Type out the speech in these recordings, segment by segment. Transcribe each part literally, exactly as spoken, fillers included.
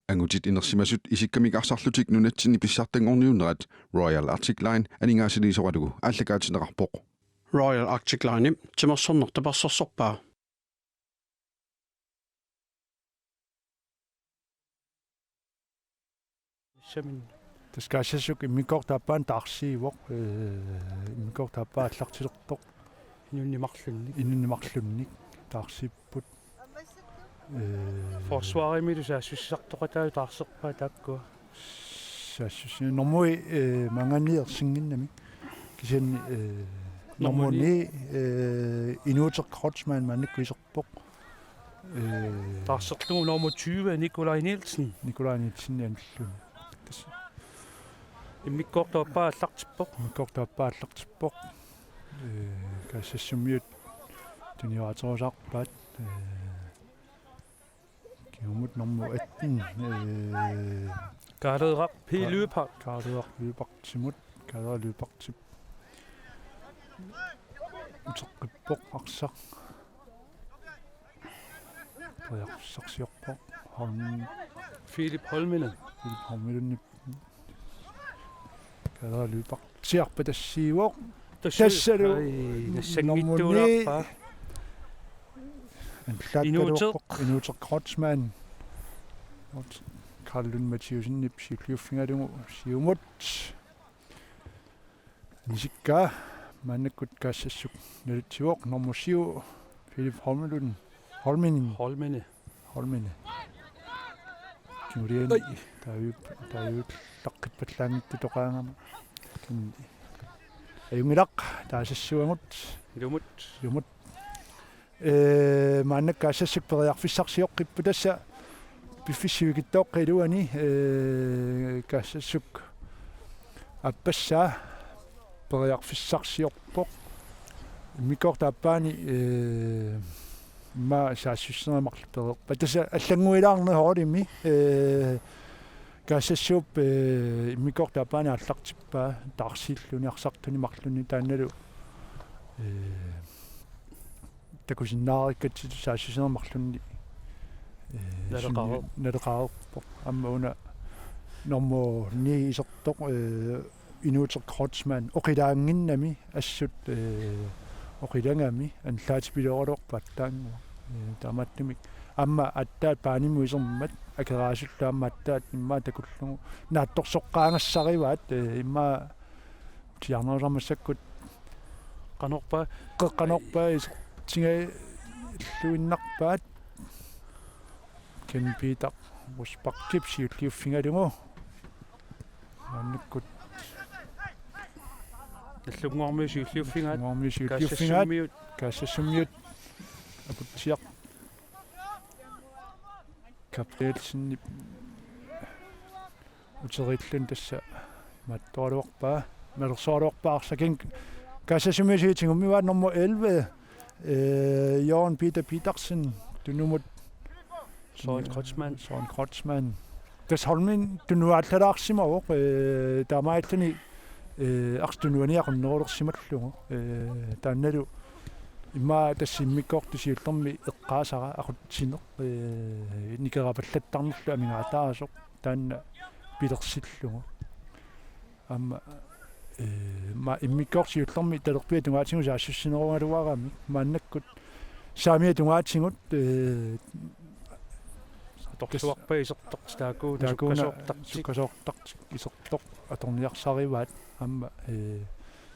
Angutit inersimasut isikkamik arsarlutik nunatsinni pissartanngorniunnerat Royal Arctic Line aningaasaliisoralugu aallakaatinneqarpoq. Royal Arctic Line timersorneq tapersersorpaa. Samin. Tassa Kaassassuk immikkoortup aappaani taarsiivoq, ee, immikkoortup aappaa aallartilerpoq. Inunnik marlunnik. Inunnik marlunnik taarsiipput. Ee, Forsvarimilu saassussisartoqataasut taarserpaat taakkua. Saassussineq normu, ee, maanngaanniit ersinnginnami. Kisianni, ee, normu Normu ni. ni, ee, Inuuteq Kreutzmann maannakkut iserpoq. Ee, Taarserlugu normu tyve Nikolaj Nielsen. Nikolaj Nielsen anilluni. Tassa. Immikkoortup aappaa aallartippoq. Immikkoortup aappaa aallartippoq. Ee, Kaassassummiut tunioraaterusaarpaat. Ee, kingumut normu atten, ee, Kaaleeraq P. Ka-, Lyberth. Kaaleeraq Lyberthimut. Kaaleeraq Lyberthip uteqqippoq arsaq. Periarfissarsiorpoq. Holm-, Philip Holminen. Philip Holminenip. Kaaleeraq Lyberth. Siarpa tassiivoq. Tassu-, Tassalu. Ai, nassanngittuulaarpaa. Nummer ni. Antaakkaluarpoq. Inuuteq. Inuuteq Kreutzmann. Karl Lund Mathiassenip siulliuffigalugu siumut. Nisikka maannakkut Kaassassuk nalutsivoq nummer syv, Philip Holmelund. Holminen. Holmene. Holmene. Kingulliani Ai. Taavi-, taaviullaqqippallaanngitsutoqaagama. Kin-, ajunngilaq taasassuagut. Ilumut. Ilumut. Ee, maannakkut Kaassassuk periarfissarsioqqipput tassa piffissap sivikitsuaqqap iluani, ee, Kaassassuk aappassaa periarfissarsiorpoq. Immikkoortup aappaani, ee, immaqa saassussinerit marluk pereerpaat. Tassa allannguilaarneq holdimi, ee, Kaassassuup, ee, immikkoortup aappaani aallartippaa taarsiilluni arsartuni marlunni taannalu, ee, takusinnaariikkatsitut saassussinerit marlunni, ee, Naleqareer-, sunni-, naleqareerpoq. Aamma una nummer ni isertoq, ee, Inuuteq Kreutzmann oqilaannginnami assut, ee, oqilagami annaatipilooraluarpoq aatsaannguaq. Ee, taamaattumik aamma aatsaat baanimut isermat akeraasullu aamma aatsaat immaqa takullugu naatsorsoqqaagassarivaat, ee, immaqa tiarnerusarmassakkut qanorpaa qeqqanorpaa isertigalluinnarpaat. Ken Peter Rosbachip siulliuffigalugu. Maannakkut. Nallunnguarmiut siulliuffigaat. Nallunnguarmiut siulliuffigaat. Kaassassummiut. Kaassassummiut. Akutsiaq. Gabrielsenip uteriilluni tassa imaattoraluarpaa. Malersoraluarpaa arsaq. Kaassassummiut siutigummivaat nummer elleve. Ee, Jørgen Peter Petersen, tunumut. Søren Kreutzmann. Søren Kreutzmann. Tassa Holminen tunuaallalaarsimavoq, ee, taamaalilluni, ee, arsaq tunuaniaqunnerulersimallugu. Ee, taannalu immaqa tassa immikkoortut siullermik eqqaasara aqutsineq, ee, nikerapallattarnerlu amigaataasoq taanna pilersillugu. Aamma, ee, ma-, immikkoortut siullermik talerpiata tungaatigut saassussinerugaluaramik maannakkut saamiata tungaatigut, ee, Atorsuarpaa isertoq, taakku-, taakkuuna sukkasoortartik. Sukkasoortartik isertoq atorniarsarivaat aamma, ee,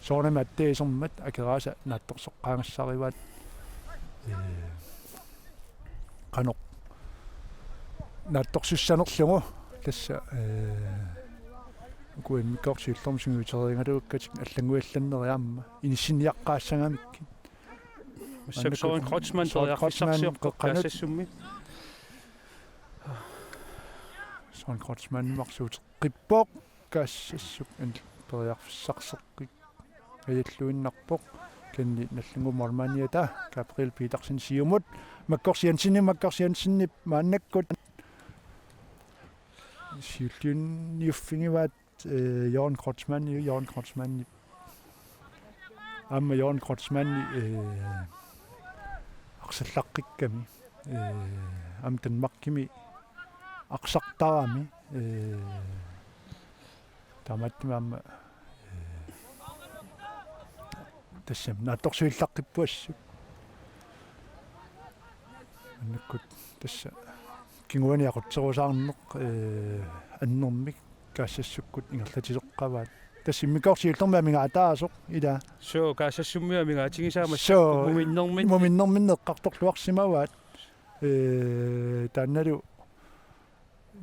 soorunami aatsaat isermat Akeraasa naatsorsoqqaagassarivaat, ee, qanoq naatsorsussanerlugu tassa, ee, uku immikkoortut siullermik sungiuterigaluakkatik allannguillannerit aamma inissinniaqqaassagamikkit. Massakkut Søren Kreutzmann Søren Kreutzmann periarfissarsiorpoq qeqqanut. Kaassassummi. Søren Kreutzmann marsuuteqqippoq. Kaassassuk an-, periarfissarseqqik ajalluinnarpoq. Kenni Nallunnguup målmandiata Gabriel Petersen siumut. Makkors Jensenip, Makkors Jensenip maannakkut. Siulliunniuffigivaat, ee, Jørgen Kreutzmann, Jørgen Kreutzmann. Aamma Jørgen Kreutzmann, ee, arsalaqqikkami. Ee, aamma Danmarkimi arsartarami, ee, taamaattumik aamma, ee, tassami naatsorsuillaqqippoq assut. Annakkut tassa kinguaani aqutserusaarneq, ee, annermik Kaassassukkut ingerlatisoqqavaat. Tassa immikkoortoq siullermik amigaataasoq, ilaa. Suu, Kaassassummi amigaatigisaa massakkut. Suu, muminnerminni. Muminnerminni eqqartorluarsimavaat. Ee, taannalu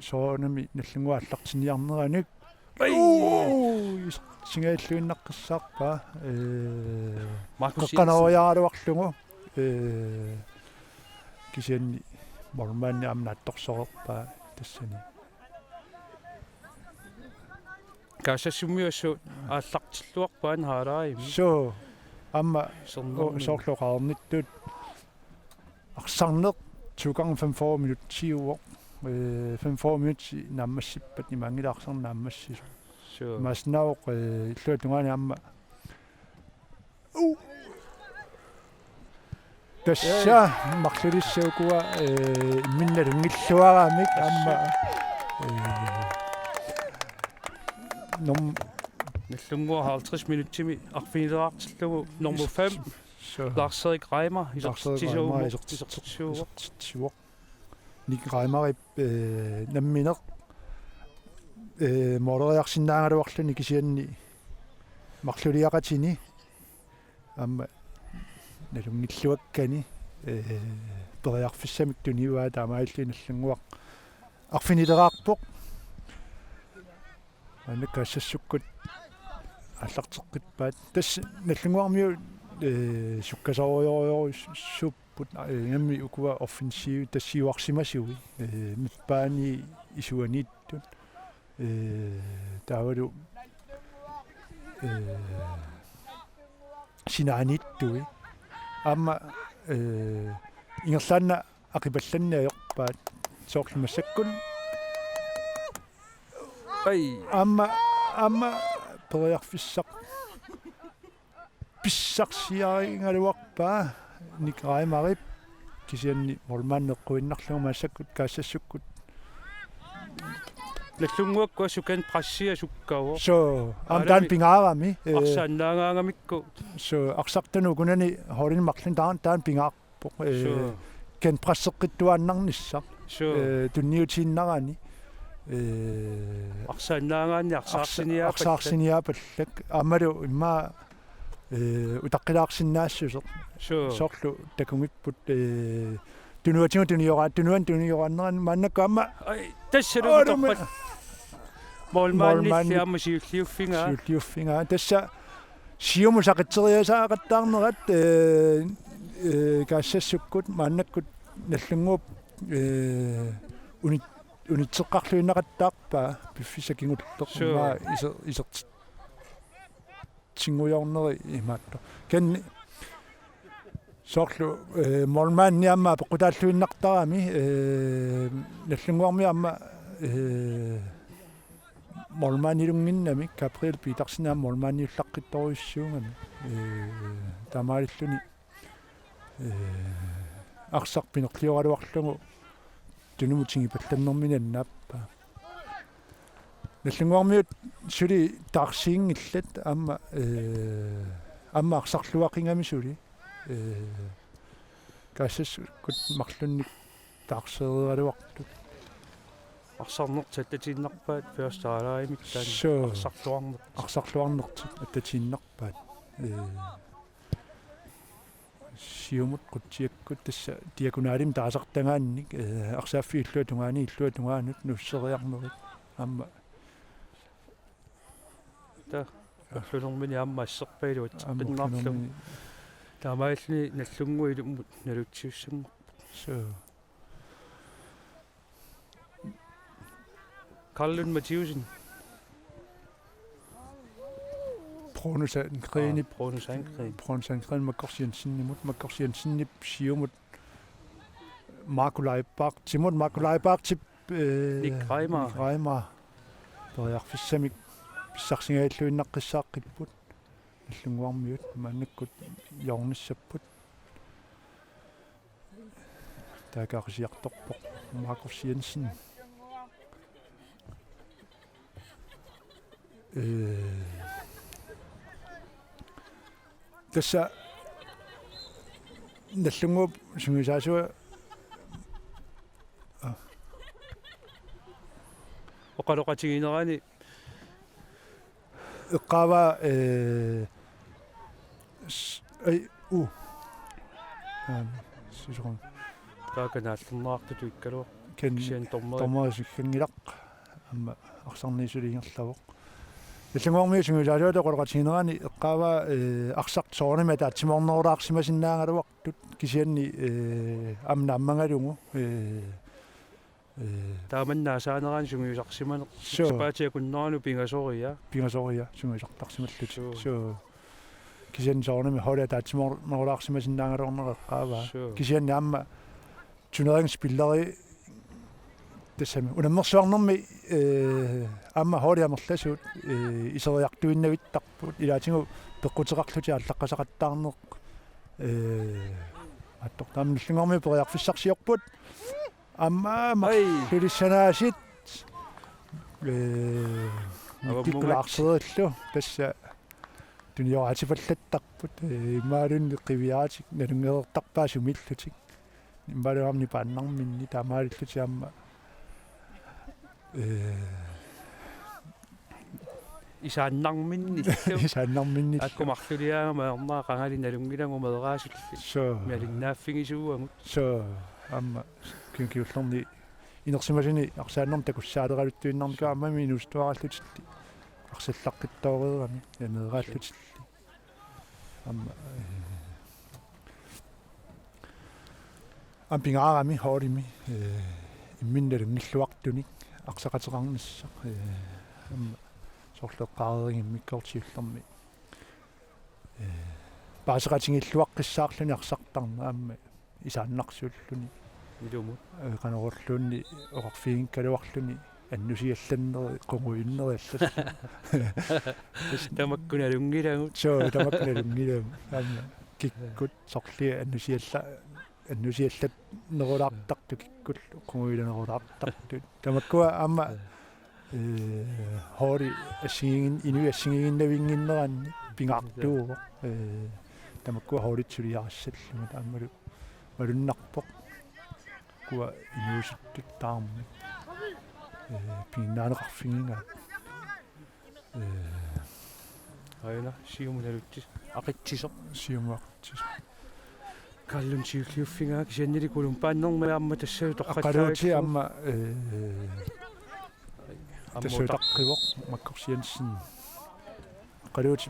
soorunami Nagdlunguaq aallartinniarneranik. Ai! Uu, is-, singajalluinnaqqissaarpaa. Ee, Markus Jensen. Qeqqaneriaraluarlugu. Ee, kisianni målmandi aamma naatsorsoreerpaa tassani. Kaassassummi assut aallartilluarpaat halvlegimi. Suu, aamma Sernermi. O-, soorlu oqarnittut arsarneq to gange femogfyrre minutsiuvoq. Ee, femogfyrre minutsi naammassippat imaanngilaq arsarneq naammassisoq. Suu. Imaassinnaavoq, ee, illuatungaani aamma. Uu. Tassa, ee, marlulissaat ukua, ee, imminnut nalunngilluaramik aamma, ee, norm- Nagdlunguaq halvtreds minutsimi arfinileraartillugu nummer fem. Suu. Lars-Erik Reimer, Lars-Erik Reimer, isertitsisuuvoq. Isertitsisuuvoq. Isertitsisuuvoq. Nick Reimerip, ee, nammineq, ee, måleriarsinnaagaluarluni kisianni marluliaqatini aamma nalunngilluakkani, ee, periarfissamik tunivaa, taamaalilluni Nagdlunguaq arfinileraarpoq. Aamma Kaassassukkut aallarteqqippaat. Tassa Nagdlunguarmiut, ee, sukkasoorujorujussuupput, ee, ingammik ukua offensivi tassiuarsimasui, ee, midtbani isuaniittut, ee, taavalu, ee, sinaaniittui. Aamma, ee, ingerlaannaq aqipallanneq ajorpaat soorlu massakkut. Ai. Aamma, aamma periarfissaq pissarsiarigaluarpaa Nick Reimerip, kisianni målmandi eqquinnarlugu massakkut Kaassassukkut. Nagdlunguakkut assut genpressia sukkavoq. Suu, aamma taanna pingaarami, ee, arsaannaagaangamikku. Suu, arsartunut ukunani holdini marlunni taanna, taanna pingaarpoq. Ee, suu. Genpresseqqittuaannarnissaq. Suu. Ee, tunniutiinnarani. Ee, arsaannaagaanni arsa-, arsaarsinia-, arsaarsiaapallak. Aammalu immaqa, ee, utaqqilaarsinnaassuseq. Suu. Soorlu takugipput, ee, tunuatigut tuniora-, tunuani tunioraanerani maannakkut aamma. Ai, tassalu. Aa, torpat. Målmandilli målmandi aamma siulliuffigaa. Siulliuffigaa. Tassa siumut saqitseriasaaqattaarnerat, ee, ee, Kaassassukkut maannakkut Nagdlunguup, ee, uni-, unitseqqarluinnaqattaarpaa piffissaq kingulleq. Suu. Immaqa iser-, isertitsingujorneri imaattoq. Kisianni soorlu, ee, målmandi aamma apeqqutaalluinnartarami, ee, Nagdlunguarmi aamma, ee, målmandilunnginnami Gabriel Petersen aamma målmandiullaqqittorujussuugami. Ee, taamaalilluni, ee, arsaq pinerlioraluarlugu tunumut tigipallannermini annaappaa. Nagdlunguarmiut suli taarsiinngillat aamma, ee, aamma arsarluaqigami suli. Ee, Kaassassukkut marlunnik taarsereeraluartut. Arsarnertik attatiinnarpaat første halvlegimik taanna. Suu. Arsarluarnertik. Arsarluarnertik attatiinnarpaat. Ee, siumut qutsiakkut tassa diagonalimik taasartagaannik, ee, arsaaffik illuatungaani illuatungaanut nuusseriarnerit aamma. Taa, ulluinermini aamma asserpaaluat aamma teqqinnarlugu. Ulluinermini. Taamaalilluni Nagdlunguup ilummut nalutsiussanngorpoq. Suu. Karl Lund Mathiussen. Bruno Sandgreenip. Aa, Bruno Sandgreen. Bruno Sandgreen Markus Jensenimut. Markus Jensenip siumut Marco Leibartsimut. Marco Leibartip, ee, Nick Reimer. Nick Reimer. Periarfissamik pissarsigajalluinnaqqisaaqqipput. Nagdlunguarmiut maannakkut hjørnissapput. Taakaarusiartorpoq Markus Jensen. Ee, tassa Nagdlunguup sungiusaasua oqaloqatiginerani eqqaavaa, ee, s-, ai, u. Aam, sisoqan. Taakanaallernartut ikkaluaq. Ken-, kisianni dommeri, dommeri sikkanngilaq. Aamma arsarniit suli ingerlavoq. Nagdlunguarmiut sungiusaasuata oqaloqatiginerani eqqaavaa, ee, arsaq soorunami ataatsimoornerulaarsimasinnaagaluartut kisianni, ee, aamma naammagalugu, ee, ee, taamanna asaanerani sungiusarsimaneq. Suu. Sapaatip akunneranut pingasoria. Pingasoria sungiusartarsimallutik. Suu. Suu. Kisianni soorunami holdi ataatsimoornerulaarsimasinnaagaluarneq eqqaavaa. Suu. Kisianni aamma turneringsspilleri tassami unammersuarnermi, ee, aamma holdit amerlasuut, ee, iseriartuinnavittarput ilaatigut peqquteqarlutik aallaqqaasaqattaarneq, ee, attortaammi Nagdlunguarmiut periarfissarsiorput. Aamma, aamma. Ai. Sulissanaasit. Ee, avammungat. Mikkikkulaarseriillu tassa tunioraatipallattarput, ee, imaluunniit qiviaratik nalunngereertarpaat sumillutik. Imaluunniit paannarminni taamaalillutik aamma, ee, isaannarminni. Isaannarminni. Akku marluliaagama ermaa qangali nalunngilagut meeraasulli. Suu. Malinnaaffigisuuagut. Suu, aamma kingullerni inersimasuni arsaannermut takussaaleraluttuinnarnikuuvoq, aamma inuusuttuaraallutillu arsallaqqittoorami, ee, meeraallutillu. Aamma, ee, aamma pingaarami holdimi, ee, imminut nalunngilluartunik arsaqateqarnissaq, ee, aamma soorlu eqqaareeriga immikkoortoq siullermik, ee, paaseqatigiilluaqqissaarluni arsartarneq aamma isaannarsuulluni. Ilumut. Ee, qanorluunniit oqarfiginngikkaluarluni annusiallanneri, qungujunnerit allallu. Tamakku nalunngilagut. Suu, tamakku nalunngilagut. Aamma kikkut sorliit annusialla-, annusiallannerulaartartut, kikkut qungujulernerulaartartut. Tamakkua aamma, ee, holdit assigiinngi-, inuit assigiinngivinninneranni pingaartuuvoq. Ee, tamakkua holdit suliarissallugit aammalu malunnarpoq. Ukua inuusuttut tamarmik, ee, piginnaaneqarfigigaat. Ee. Aajuna, siumut nalutsi-, aqitsisoq. Siumut aqitsisoq. Kallun siulliuffigaa kisiannili kulumpaannermi aamma tassa utoqqattaarlugu. Aqqaluuti aamma, ee, aamma tassa utoq-, utaqqivoq, Makkorsi Jensen. Aqqaluuti.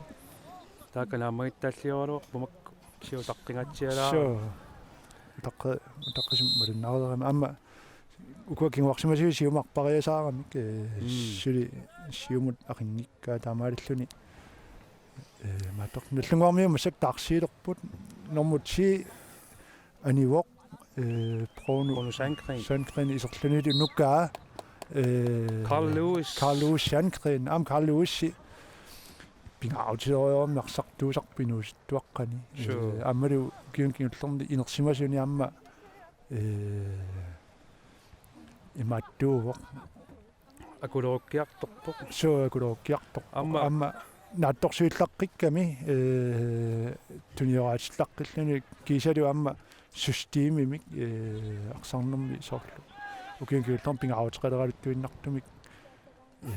Taakku naammagittaallioralua pumakku siutaqqigatsialaa. Suu. Utaqqi-, utaqqisumik malunnaareerami. Aamma ukua kinguarsimasuat siumut arpariasaaramik, ee, mm, suli siumut aqinngikkaat taamaalilluni. Ee, maattoq Nagdlunguarmiut massakkut taarsiilerput. Nummer ti anivoq, ee, Bruno, Bruno Sandgreen. Sandgreen iserluni unukkaa. Ee, Carl Lewis. Carl Lewis Sandgreen. Aamma Carl Lewis pingaarutilerujussuarmik arsartuusarpoq inuusuttuaqqani. Suu. Ee, aammalu ukiuni kingullerni inersimasuni aamma, ee, imaattuuvoq. Akulerukkiartorpoq. Suu, akulerukkiartorpoq. Aamma. Aamma naatsorsuillaqqikkami, ee, tunioraatillaqqilluni kiisalu aamma systemimik, ee, arsarnermi soorlu ukiuni kingullerni pingaaruteqaleraluttuinnartumik, ee,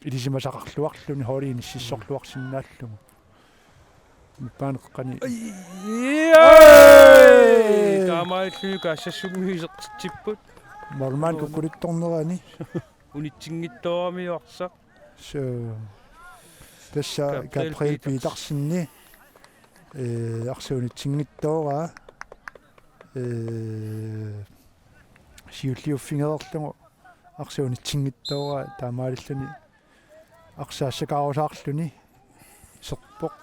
ilisimasaqarluarluni holdit inississorluarsinnaallugu. Mippaaneqqani. Ai! Ai! Taamaalilluni Kaassassummik isertitsipput. Målmand kukkuluttornerani. Unitsinngitsooramiuk arsaq. Suu. Tassa Gabriel Gabriel Petersen. Petersen. Ee, arsaq unitsinngitsooraa. Ee, siulliuffigereerlugu arsaq unitsinngitsooraa taamaalilluni arsaq assakaarusaarluni iserpoq.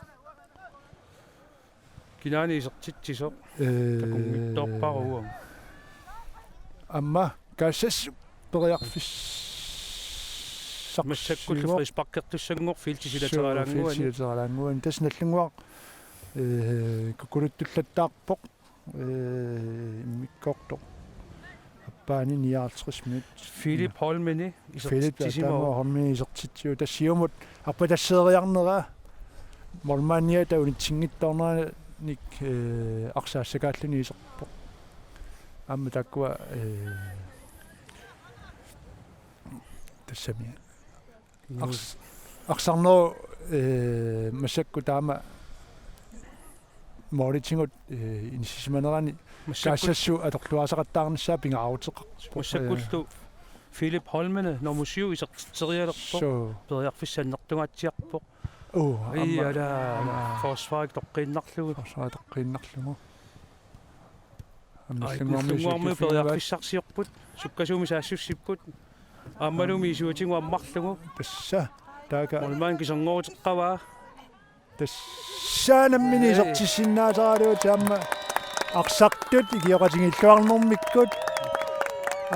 Kinaana isertitsisoq? Ee, takunngitsoorpara uanga. Aamma Kaassassup periarfissarsivoq. Massakkullu frisparkertussanngorpoq feltip silateralaannguani. Suu, feltip silateralaannguani. Tassa Nagdlunguaq, ee, kukkuluttullattaarpoq. Ee, immikkoortoq. Paani nioghalvtreds minut. Philip Holmeni Philip isertitsisimavoq. Taama Holmeni isertitsivoq. Tassa siumut arpatasseeriarnera målmandiata unitsinngitsoorneranik, eh, arsaq assakaalluni iserpoq. Aamma taakkua, eh, tassami. Ars-, arsarnerup, eh, massakkut taama målitigut, eh, inissisimanerani massakkut Kaassassut atorluaasaqattaarnissaa pingaaruteqarpoq. Massakkullu, eh, Philip Holmene nummer syv isertitserialerpoq. Suu. Periarfissaq annertungaatsiarpoq. Uu, ai, aamma, ala, aamma forsvarik toqqiinnarlugu. Forsvarik toqqiinnarlugu. Aamma ai, Nagdlunguarmiut Nagdlunguarmiut sulliffigivaat. Periarfissarsiorput, sukkasuumik saassussipput. Aammalumi isuatigut ammarlugu. Tassa, taaka. Målmand kiserngoruteqqavaa. Tassa nammineq, ai, isertissinnaasaraluarlutik aamma arsartut ikioqatigiilluarnermikkut.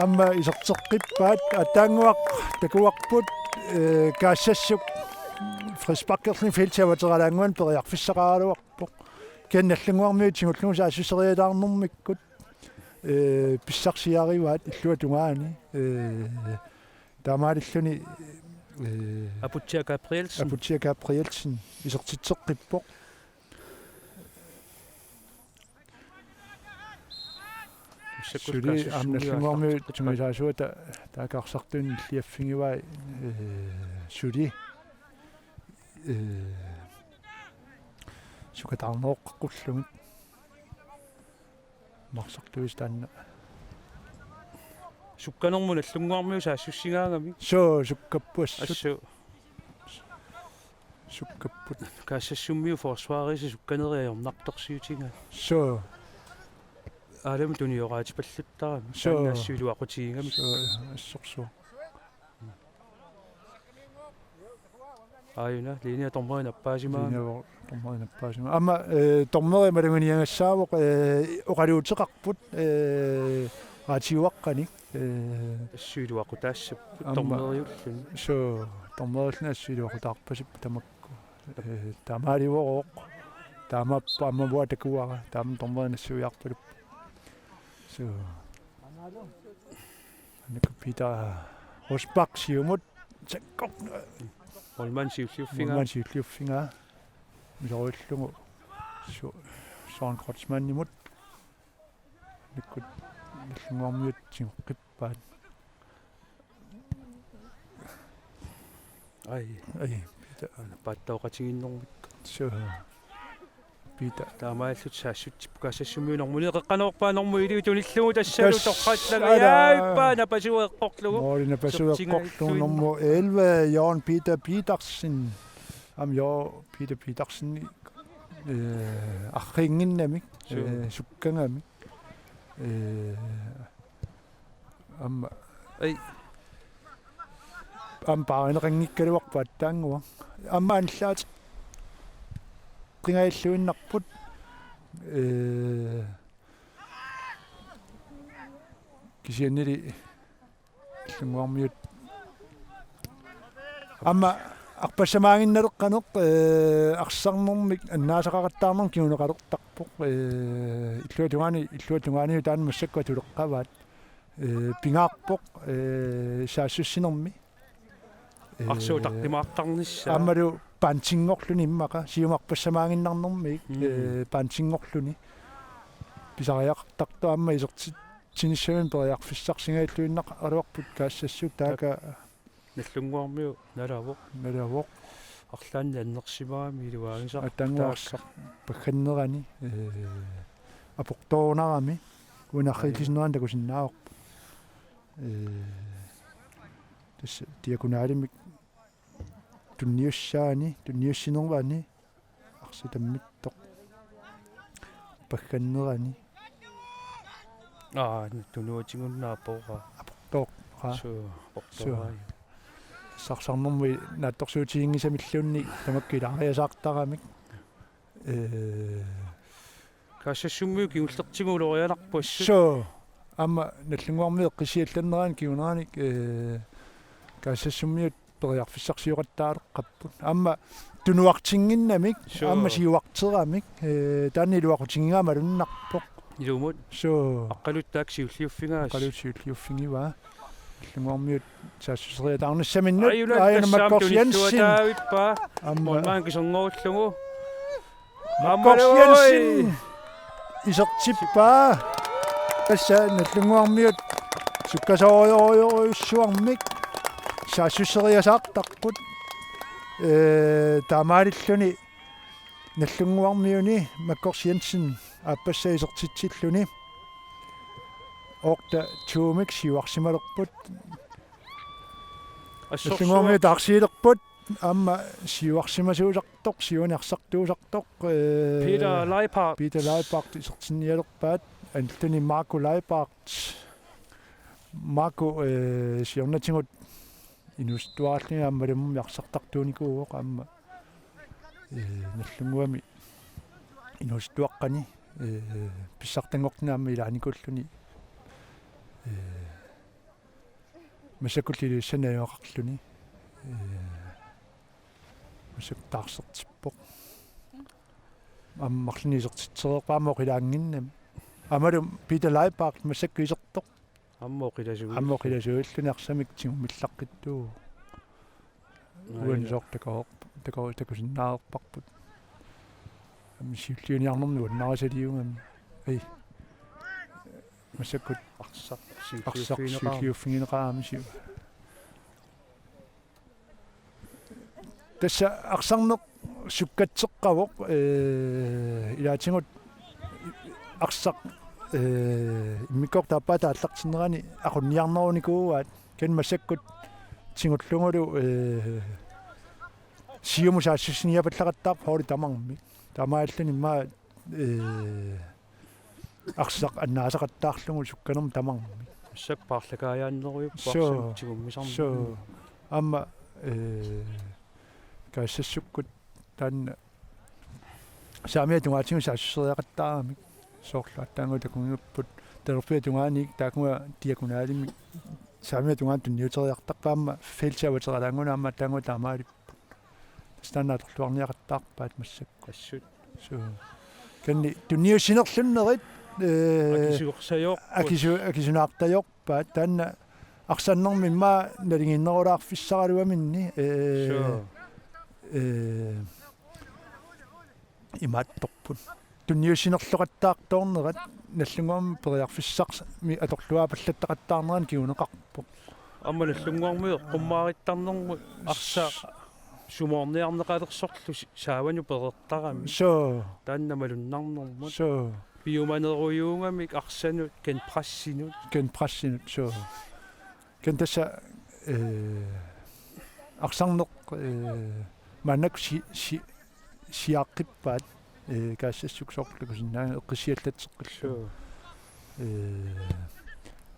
Aamma iserteqqippaat, aatsaannguaq takuarput, eh, Kaassassuk frisparkerluni feltip avateralaannguani periarfissaqaraluarpoq. Kisianni Nagdlunguarmiut tigullugu saassusseriataarnermikkut, eh, pissarsiarivaat illuatungaani, eh, taamaalilluni, eh, Aputsiaq Gabrielsen. Aputsiaq Gabrielsen isertitseqqippoq. Suli aamma Nagdlunguarmiut tunngasaasuata taakku arsartuinnaq nilliaffigivai, eh, suli, eh, sukataarneroqqaqqullugu. Arsartuisa taanna. Sukkanermut Nagdlunguarmiut saassussigaangamik. Suu, sukkapput assut. Assut. Sukkapput. Kaassassummiut forsvarisi sukkanerit ajornartorsiutigaat. Suu. Aalami tunioraatipalluttarami. Suu. Taanna assut iluaqutigigamik. Suu, assorsuaq. Aajuna, linjea dommeri nappaasimagami. Linjea dommeri nappaasimagami. Aamma, eh, dommeri maluginiagassaavoq, eh, oqaluuteqarput, eh, raatiuaqqanik, eh, assut iluaqutaassapput, aamma dommeriulluni. Suu, dommeriulluni assut iluaqutaarpasipput tamakku. Eh, taamaalivoq. Taamaappoq aamma uanga takuara. Taama dommeri nassuiarpaluppoq. Suu. Annikku Peter Rosbach siumut. Sakkoq. Målmand siulliuffigaa. Målmand siulliuffigaa. Ilorillugu. Su-, Søren Kreutzmannimut. Annikkut Nagdlunguarmiut tigoqqippaat. Ai. Ai, Peter. Aana paattooqatigiinnermik. Suu. Peter. Taamaalillutik saassutsipput Kaassassummiut normuni qeqqanoorpaa normu iliup tunillugu tassalu. Tas-, torraallanga. Ala. Jaippa napasueqqorlugu. Måli napasueqqorlugu. Sortingailluin. Nummer elleve, Jørgen Peter Petersen. Aamma Jørgen Peter Petersen, eh, arriinnginnamik, suu, eh, sukkagamik. Eh, aamma. Ai. Aamma paarineqanngikkaluarpoq aatsaannguaq. Aamma anillaateqqigaluinnarput. Eh, kisiannili Nagdlunguarmiut. Aamma arpassamaaginnaleqqaneq, eh, arsarnermik annaasaqaqattaarnermik kinguneqalertarpoq, eh, illuatungaani, illuatungaanilu taanna massakkut atuleqqavaat. Eh, pingaarpoq, eh, saassussinermi. Eh, arsuutaqqimaartarnissaa. Aammalu pantinngorluni immaqa, siumut arpassamaaginnarnermiit, mm, eh, pantinngorluni. Pisariaqartartoq aamma isertitsinissaminnut periarfissarsigaluinnaqaluarput Kaassassut taakku. Nagdlunguarmiut nalavoq. Nalavoq. Arlaannik annersimagami iluaagisarput. Aatsaannguaq taakku. Arsaq paggannerani, eh, aportoorunarami. Uinarriillisinnerani takusinnaavarput. Eh, tassa diagonalimik tunniussaani, tunniussinerani arsaq tammittoq paggannerani. Aa, tunuatigunnaappoq. Aportooq. Suu, aportooq. Suu. Arsarnermut naatsorsuutiginngisamilluunniit tamakku ilaariasaartaramik. Eh. Kaassassummiut kingullertigut ulorianarput assut. Suu. Aamma Nagdlunguarmiut eqqissiallannerani kinguneranik, eh, Kaassassummiut periarfissarsioqattaaleqqapput. Aamma tunuartinnginnamik, suu, aamma siuarteramik, eh, taanna iluaqutigigaa malunnarpoq. Ilumut. Suu. Aqqaluk taakku siulliuffigaas. Aqqaluk siulliuffigivaa. Nagdlunguarmiut saassusseriataarnissaminnut. Aajuna Aajuna tassaam Makkorsi Jensen. Tunilluataavippa. Aamma. Målmand kiserngorullugu. Makkorsi Aammalui. Jensen. Isertippaa. Tassa Nagdlunguarmiut sukkasoorujorujussuarmik saassusseriasaartarput. Ee, taamaalilluni Nagdlunguarmiuni Makkorsi Jensen aappassaa isertitsilluni. Oqta tuumik siuarsimalerput. Assorsuaq. Nagdlunguarmiut taarsiilerput. Aamma siuarsimasuusartoq, siuani arsartuusartoq, ee, Peter Leibhardt. Peter Leibhardt isertinnialerpaat, Anthony Marco Leibhardt. Marco, ee, siornatigut inuusuttuaralluni aamma Malummi arsartartuunikuuvoq aamma, ee, Nagdlunguami inuusuttuaqqani, ee, pissartanngortuni aamma ilaanikuulluni, ee, massakkullu Ilulissani najugaqarluni, ee, massakkut taarsertippoq. Aamma marlunnik isertitsereerpaa aamma oqilaannginnami. Aammalu Peter Leibhardt massakkut isertoq. Aamma oqilasuulluni. Aamma oqilasuulluni arsamik tigummillaqqittuuvoq. Aajuna. Uani soorlu takoor-, takoor-, takusinnaareerparput. Aamma siulliuniarnermi nuannarisaliugami. Ai. Massakkut arsaq arsaq siulliuffigineqarami. Siulliuffigineqarami siu. Tassa arsarneq sukkatseqqavoq, ee, ilaatigut arsaq, ee, immikkoortut aappaata aallartinnerani aqunniarnerunikuuaat, kisianni massakkut tigullugulu, ee, siumut saassussiniapallaqattaarpoq holdit tamarmik. Taamaalilluni immaqa, ee, arsaq annaasaqattaarlugu sukkanermut tamarmik. Massakkut paarlakaajaannerujupput. Suu. Arsaq tigummisarnermut. Suu. Aamma, ee, Kaassassikkut taanna saamiata tungaatigut saassusseriaqattaaramik. Soorlu aatsaannguaq takugigatsigu talerpiata tungaaniit taakkua diagonalimik saamiata tungaanut tunniuteriartarpaat aamma felti avateralaannguaq aamma aatsaannguaq taamaalipput. Tassa taanna atorluarniaqattaarpaat massakkut. Assut. Suu. Kisianni tunniussinerlunnerit, ee, akisuersajoorput. Akisu-, akisunaartajoorpaat. Taanna arsarnermi immaqa nalinginnerulaarfissaraluaminni, ee, suu, ee, imaattorput. Tunniussinerloqattaartoornerat Nagdlunguami periarfissarmi atorluaapallattaqattaarnerani kinguneqarpoq. Aamma Nagdlunguarmiut eqqummaarittarnermut arsaq sumoorniarneqalersorlu s-, saavanut pereertarami. Suu. Taanna malunnarnermut. Suu. Piumanerujuugamik arsanut, genpressinut. Genpressinut, suu. Kisianni tassa, ee, arsarneq, ee, maannakkut si-, si-, siaqqippaat, ee, Kaassassikkut soorlu takusinnaagiga eqqissiallatseqqillugu. Suu. Ee,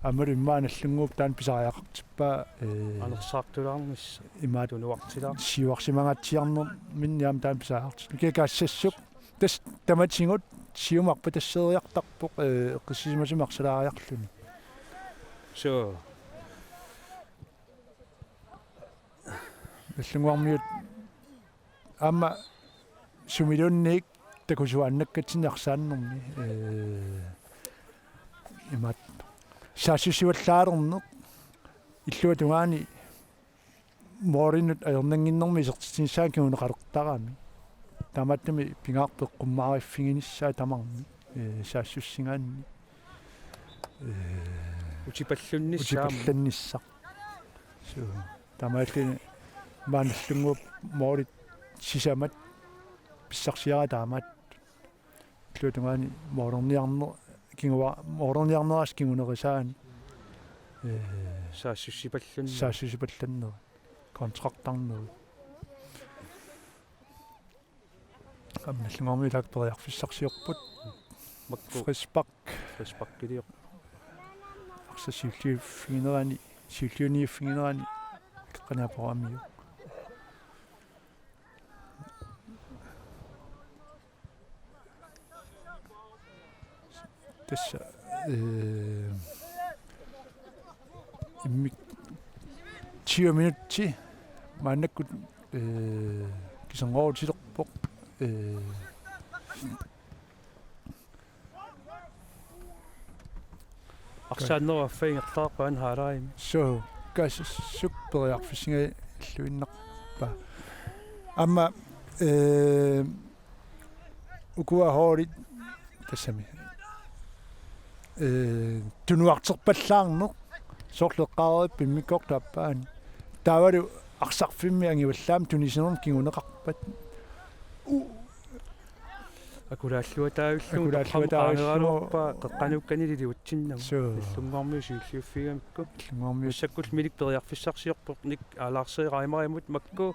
aammalu immaqa Nagdlunguup taanna pisariaqartippaa, ee, anersaartulaarnissaq. Imaattoq tunuartilaarpoq. Siuarsimangaatsiarnerminni aamma taanna pisariaqartippoq. Kisianni Kaassassikkut tassa tamatigut siumut arpatasseeriartarpoq, ee, eqqissisimasumik arsalaariarluni. Suu. Nagdlunguarmiut aamma sumiluunniit takusuaannakkatsinnik arsaannermi, ee, imaattoq saassussivallaalerneq illuatungaani målinut ajornannginnermik isertitsinissaanut kinguneqalertarami. Taamaattumik pingaarpoq eqqummaariffiginissaa tamarmik, ee, saassussigaanni. Ee, utipallunnissaa. Utipallannissaq. Suu. Taamaalilluni maani Nagdlunguup målit sisamat pissarsiarai taamaattut. Illuatungaani målerniarne-, kingua-, målerniarnerisa kingunerisaani. Ee, saassussipallannerit. Saassussipallannerit. Kontraktarnerit. Aamma Nagdlunguarmiut taakku periarfissarsiorput. Makku. Frispark. Frisparkiliorpoq. Arsaq siulliuffiginerani, siulliuniuffiginerani qeqqani aporamiuk. Tassa, ee, immik-, tyve minutsi maannakkut, ee, kiserngorutilerpoq, ee, Arsaannerup affaa ingerlaarpaa aana halvlegimi. Suu, Kaassassuk periarfissingajalluinnarpaa. Aamma, eh, ukua holdit tassami. Eh, tunuarterpallaarneq, soorlu eqqaareerpit immikkoortup aappaani. Taavalu arsarfimmi angivallaamik tunisinermut kinguneqarpat. U-, Akulaalluataavillugu, akulaalluataavillugu, toqqammaaneraluarpaa, qeqqanukkani iliutsinnagu. Suu. Illunnguarmiut siulliuffigamikku. Illunnguarmiut. Massakkut minik periarfissarsiorpoq, Nick Alarse Reimerimut, makku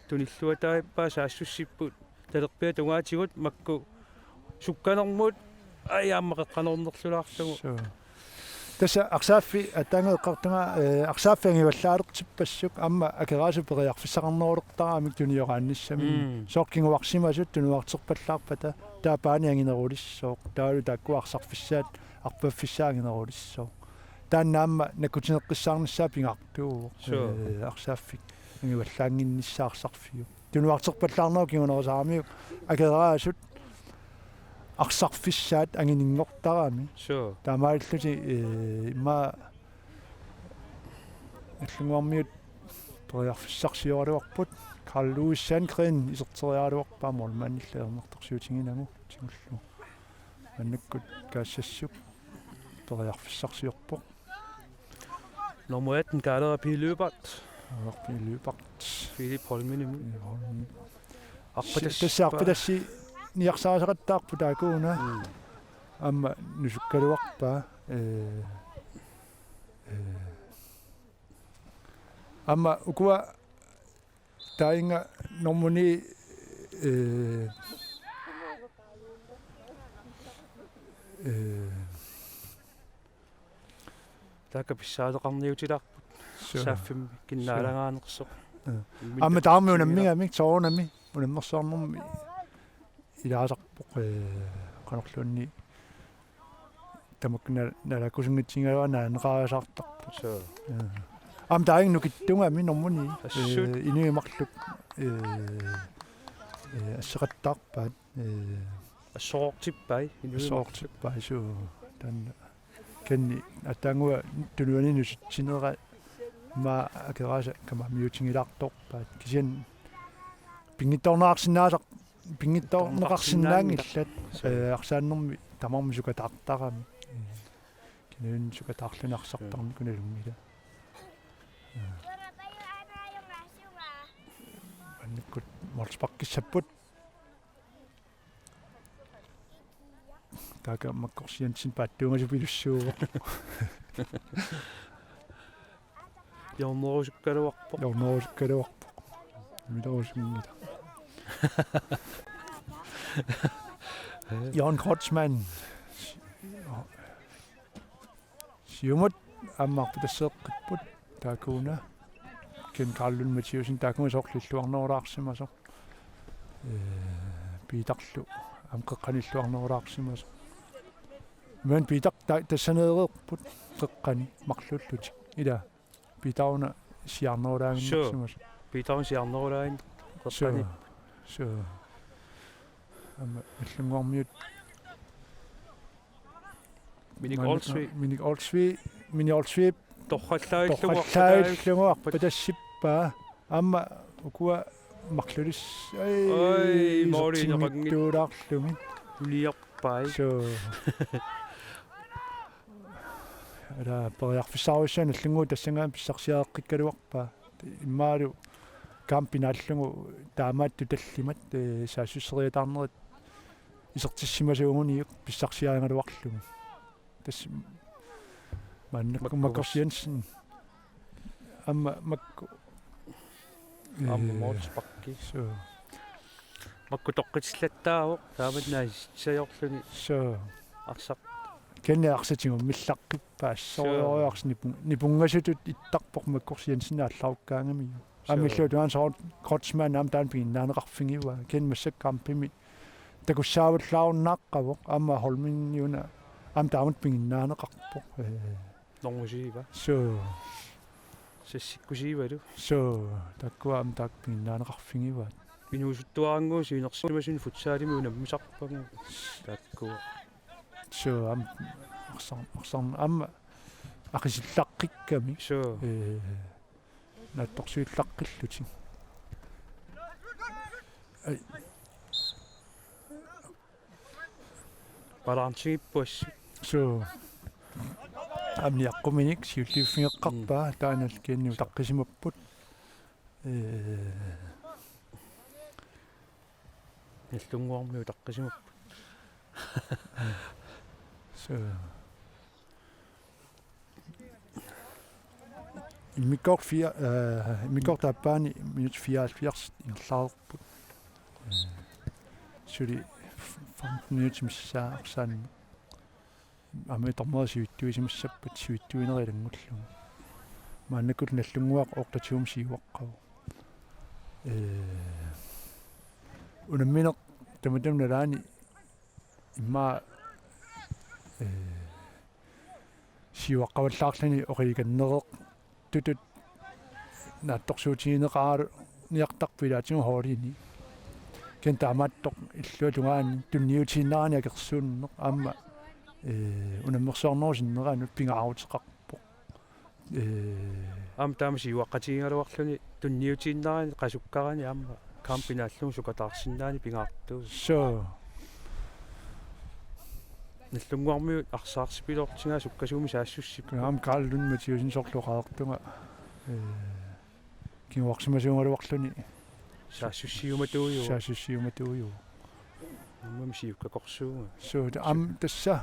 tunilluataavippaa saassussipput. Talerpiata tungaatigut makku sukkanermut, ai, aamma qeqqanoornerlulaarlugu. Suu. Tassa arsaaffik, aatsaannguaq eqqartunga, eh, arsaaffik angivallaalertippassuk aamma Akeraasup periarfissaqarnerulertaramik tunioraannissaminnik. Mm. Soorlu kinguarsimasut tunuarterpallaarpata taava paani anginerulissooq. Taavalu taakku arsarfissaat, arpaffissaat anginerulissooq. Taanna aamma nakkutineqqissaarnissaa pingaartuuvoq. Suu. Eh, arsaaffik angivallaannginnissaa arsarfiup. Tunuarterpallaarnerup kingunerisaramiuk Akeraasut arsarfissaat angininngortarami. Suu. Taamaalillutik, eh, immaqa Illunnguarmiut periarfissarsioraluarput. Carl Louis Sandgren iserteriaraluarpaa målmandillu ajornartorsiutiginagu tigullugu. Maannakkut Kaassassuk periarfissarsiorpoq. Nummer atten, Kaaleeraq P. Lyberth. Kaaleeraq P. Lyberth. Philip Holmenimut. Philip Holmen. Arpatassippaa. Tassa arpatassiniarsarisaqattaarput taakkuuna. Mm. Aamma nusukkaluarpaa. Eh, eh. Aamma ukua taanna nummer ni, eh, eh, taakku pissaaleqarniutilaarput. Suu. Saaffimmi kinnaalagaanersoq. Suu. Eh. Imminut. Aamma taama unammigamik soorunami unammersuarnermi ilaasarpoq, eh, qanorluunniit tamakku na-, naalakkusunngitsigigaluarput naaneqarisartarput. Suu. Eh. Aamma taanna nukittugami nummer ni. Assut. Eh, inuit marluk, eh, eh, asseqattaarpaat. Eh, assoroortippai, inuit marluk. Assoroortippai, suu. Taanna. Kisianni aatsaannguaq tunuani nusutsinera aamma Akeraasa kamammiutigilaartorpaat. Kisianni pinngitsoorneqarsinnaasar-, pinngitsoorneqarsinnaanngillat. Suu. Eh, arsaannermi tamarmik sukataartarami. Eh, kinaluunniit sukataarluni arsartarnikkut nalunngilaq. Eh. Maannakkut målsparkissapput. Taakku Makkorsi Jensen paatsuungasupillugu. Hjørnerusukkaluarpoq. Hjørnerusukkaluarpoq. Milerusunngilaq. Jørgen Kreutzmann. Siumut aamma arpatasseeqqipput taakkuuna. Ken Karl Lund Mathæussen taakkuuna soorlu illuarnerulaarsimasoq. Eh, Piitarlu aamma qeqqani illuarnerulaarsimasoq. Men Piitar ta-, tassaneereerput qeqqani marluullutik. Ila Piitaruna siarnerulaaginnarsimasoq. Suu. Piitaruna siarnerulaaginnartoq qeqqani. Suu. Suu. Aamma Illunnguarmiut Minik Olsvig. Minik Olsvig, Minik Olsvig. Torrallaavillugu, torrallaavillugu arpatassippaa. Arpatassippaa. Aamma ukua marlulis-, ai, oi, måli isertinngitsuulaarlugit. Uniorpai. Suu. Ala periarfissarujussuaq nallunnguit tassanngaanniit pissarsiareqqikkaluarpaa. Immaqalu kampinaallugu taamaattut tallimat, eh, saassusseriataarnerit isertissimasuuguniuk pissarsiarigaluarlugu. Tassa maannakkut Makku Makkorsi Jensen. Aamma makku. Aamma, eh, målsparki. Suu. Makku toqqitillattaavoq, taamatut naasissajorluni. Suu. Arsaq. Kisianni arsaq tigummillaqqippaat, suu, assorujussuaq nipun-, nipunngasutut ittarpoq Makkorsi Jensen aallarukkaangamiuk. Suu. Aamma illuatungaani soorlu Kreutzmann aamma taanna piginnaaneqarfigivaa. Kisianni massakkut kampimi takussaavallaarunnaarpoq aamma Holmeniuna aamma taamatut piginnaaneqarpoq. Eh. Normusiiva. Suu. Sassikkusiivalu. Suu, taakkua aamma taakku piginnaaneqarfigivaat. Inuusuttuarannguit siunersimasunut futsalimi unammisarpagut. Taakkua. Suu, aamma arsar-, arsar-, aamma Aqisillaqqikkamik. Suu. Ee, naatsorsuillaqqillutik. Ai. Balancegippusi. Suu. Aamma niaqquminik siulliuffigeqqaarpaa. Mm. Taanna kianni utaqqisimapput. Ee. Nallunnguarmiut utaqqisimapput. Suu. Immikkoortoq fire, øh, immikkoortup aappaani minut fireoghalvfjerds ingerlareerput. Øh, suli femten minut missaa arsaanneq. Aamma dommeri sivitsuisimassappat sivitsuinerit ilanngullugu. Maannakkut Nallunnguaq otteogtyve siuaqqavoq. Øh, unammineq tamatuma nalaani immaqa, øh, siuaqqavallaarluni oqilikannereertutut naatsorsuutigineqarniartarpoq ilaatigut holdini. Kisianni taamaattoq illuatungaani tunniutiinnarani akersuunneq aamma, øh, unammersuarnerup sinneranut pingaaruteqarpoq. Ee. Aamma taama siuaqqatigigaluarluni tunniutiinnarani qasukkarani aamma kampinaallugu sukataarsinnaani pingaartuuvoq. Suu. Nallunnguarmiut arsaarsipiloortigaat sukkasuumik saassussipput. Aamma Karl Lund Mathiassen soorlu oqartunga. Ee. Kinguarsimasuugaluarluni. Saassussiumatuujuvoq. Saassussiumatuujuvoq. Aamma siukkakorsuuga. Suu, ta-, aamma tassa.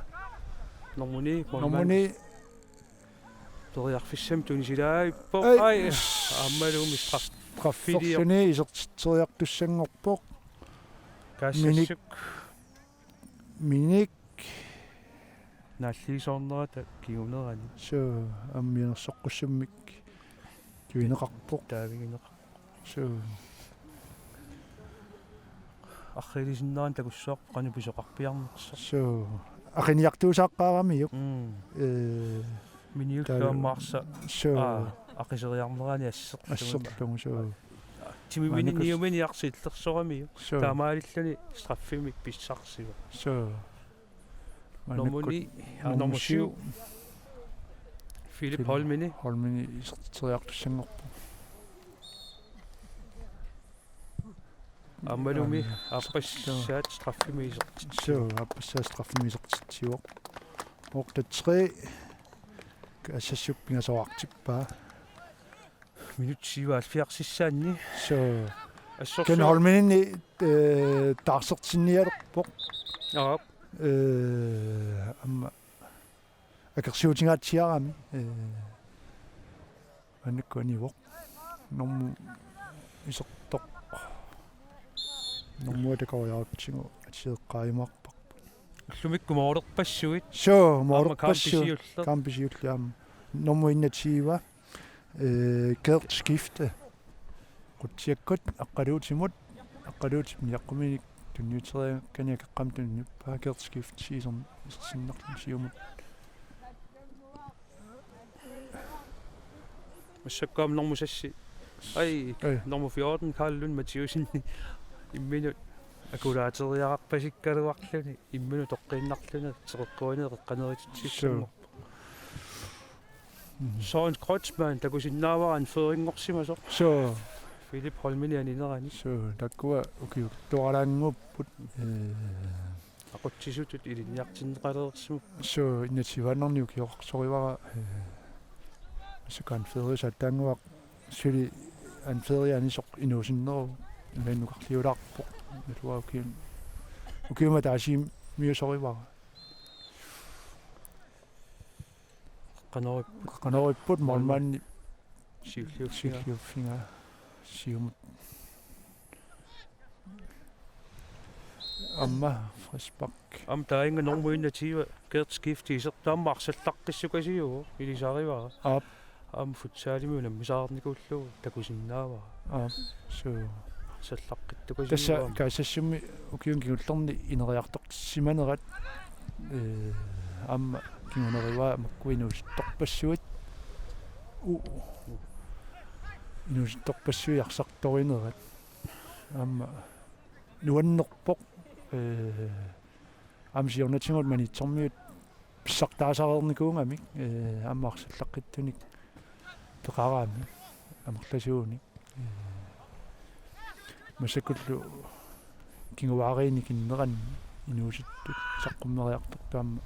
Normuni, normuni. Periarfissamik tunisilaagippaa. Ai. Ai, aammalu umi straf-, strafferluni isertitseriartussanngorpoq. Kaassassuk. Minik. Minik. Naalliisoornerata kingunerani. Suu, aamma mianersoqqussummik tuineqarpoq. Taavigineqarpoq. Suu. Arriilisinnaanera takussavarput qanoq pisoqarpiarnersoq. Suu. Aqiniartuusaaqqaaramiuk. Mm. Ee, miniullu taava aamma arsa. Suu. Aa, aqiseriarnerani asserlugu. Asserlugu, suu. Timimini maannakkut niumini arsa illersoramiuk. Suu. Taamaalilluni straffimik pissarsivoq. Suu. Normuni, maannakkut aa, nummer syv. Philip Holmini. Holmini isertitseriartussanngorpoq. Aammalumi aam, aappassaat straffimik isertitsivoq. Suu, aappassaat straffimik isertitsivoq. Otte tre. Kaassassuk pingasoraartippaa. Minut syvoghalvfjerdsissaanni. Suu. Assorsuaq. Ken Holmenini, øh, taarsertinnialerpoq. Aap. Øh, aamma akersiutigaatsiarami, øh, maannakkut anivoq. Normu isertoq. Normu atakoriarutsigu atieqqaajumaarparput. Ullumikkut moolerpassuit. Suu, aamma moolerpassuit. Kampisiulleq. Kampisiulleq aamma. Nummer enogtyve. Øh, Gert Skifte. Qutsiakkut Aqqaluutimut. Aqqaluutip niaqquminik tunniuteriakkani akeqqamik tunniuppaa Gert Skifte season isersinnarluni siumut. Massakkut aamma normu seks. Ai, ai. Normu fjorten, Karl Lund Mathiassen. Imminut akulaateriaqarpasikkaluarluni. Imminut toqqiinnarluni. Teqeqquani eqqanerititsissanngorpoq. Suu. Mhm. Søren Kreutzmann, takusinnaavara anførinngorsimasoq. Suu. Philip Holmini aninerani. Suu, taakkua ukiut tuaralangupput. Øh, aqutsisutut ilinniartinneqalersimavoq. Suu, enogtyveannarni ukioqarsorivara, øh, massakkut anføreriusaataannguaq suli anførerianisoq inuusinneruvoq, imaannukarliulaarpoq. Naluara ukiun-, ukiumut ataasiinnarmiusorivara. Qanoq ippoq? Qanoq ippoq, målmandi siulliuffigaa. Siulliuffigaa. Siumut. Aamma frispark. Aamma taanna nummer enogtyve, Gert Skifte isertoq aamma arsallaqqissukasioq ilisarivara. Aap. Aamma futsalimi unammisaqarnikuullugu takusinnaavara. Aap, suu. Arsallaqqittukasiuvoq. Tassa aamma Kaassassumi ukiuni kingullerni ineriartorsimanerat, øh, aamma kingunerivaa makku inuusuttorpassuit. U-, inuusuttorpassuit arsartorinerat. Aamma nuannerpoq, øh, aamma siornatigut Maniitsormiut pissartaasareernikuugamik, ee, aamma arsallaqqittunik peqaraanni amerlasuunik. Ee, massakkullu kinguaariinni kinneranni inuusuttut saqqummeriartortut aamma